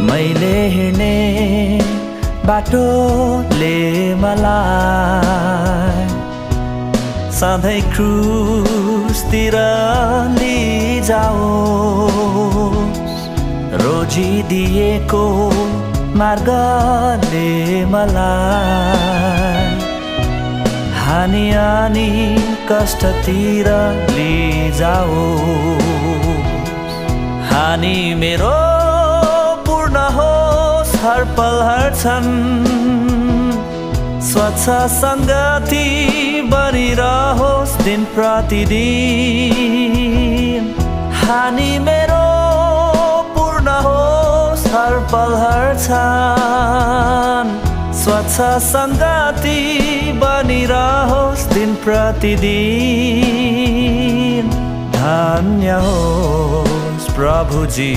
मैले हिँड्ने बाटोले मलाई सधैँ क्रुसतिर लिजाओस्। रोजी दिएको मार्गले मलाई हानि अनि कष्टतिर लिजाओस्। हानि मेरो पूर्ण होस् हर पल हर क्षण, स्वच्छ सङ्गति बनिरहोस् दिन प्रतिदिन। हानि मेरो पूर्ण होस् हर पल हर क्षण, स्वच्छ सङ्गति बनिरहोस् दिन प्रतिदिन। धन्य होस् प्रभुजी